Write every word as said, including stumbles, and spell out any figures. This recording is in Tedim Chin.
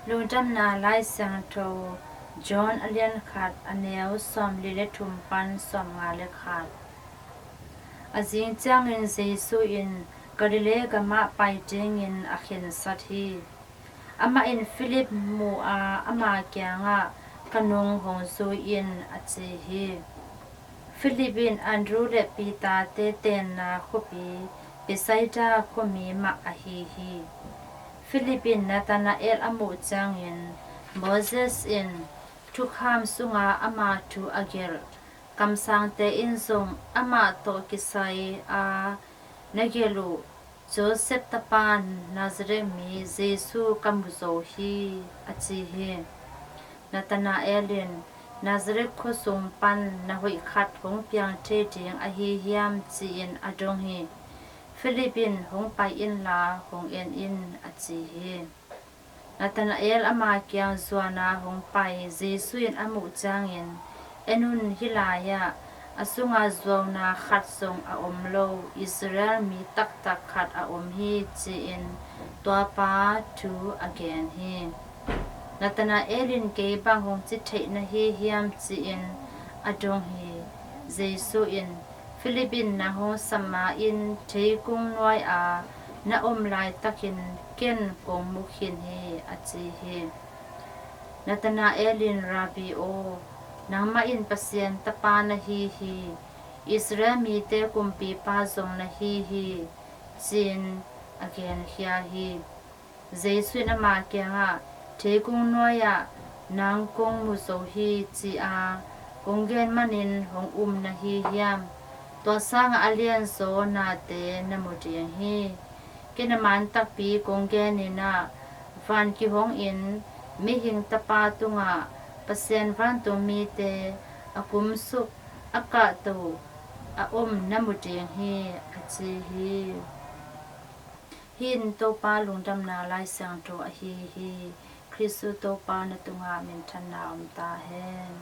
Lungdamna Lai Siangtho, John a lian khat, a neu sawmli le thum pan sawmnga le khat. A zing ciangin Jesu in Galilee gamah pai dingin a khensat hi. Amah in Philip mu a, ama kiangah, "Ka nung hong zui in," a ci hi. Philip in Andrew le Peter-te tenna khuapi Bethsaida khuami mah ahi hi. Philip in Nathanael a muh ciangin, "Moses in thukham sunga ama thu a gelh, kamsangte in zong amah tawh kisai a na gelh uh Joseph tapa Nazareth mi Jesu ka mu zo hi," a ci hi. Nathanael in, "Nazareth khuasung pan na hoih khat hong piang thei ding ahi hiam?" ci-in a dong hi. Philip in, "Hong pai inla hong en in," a ci hi. Nathanael ama kiang zuana hong pai Jesu in a muh ciangin, "En un, hih lai-ah a sunga zuauna khat zong a om lo Israel mi taktak khat a om hi," ci-in tuapa thu a gen hi. Nathanael in, "Kei bang hong ci theih na hi hiam?" ci-in a dong hi. Jesu in, "Philip in nang hong sam ma-in theikung nuai-a na om laitakin ken kong mu khin hi," a ci hi. Nathanael in, "Rabbi aw, nangmah in Pasian Tapa na hi hi, Israel mite kumpipa zong na hi hi," ci-in a genkhia hi. Jesu in ama kiangah, "Theikung nuai-ah nang kong mu zo hi, ci-a kong gen manin hong um na hi hiam? Tua sangah a lianzaw nate na mu ding hi. Ken a man takpi kong genin ah, van kihongin Mihing Tapa tungah Pasian vantung mite a kumsuk a kahto a om na mu ding hi," a ci hi. Hih in Topa Lungdamna Lai Siangtho ahi hi. Khristu Topa na tungah minthanna om ta hen.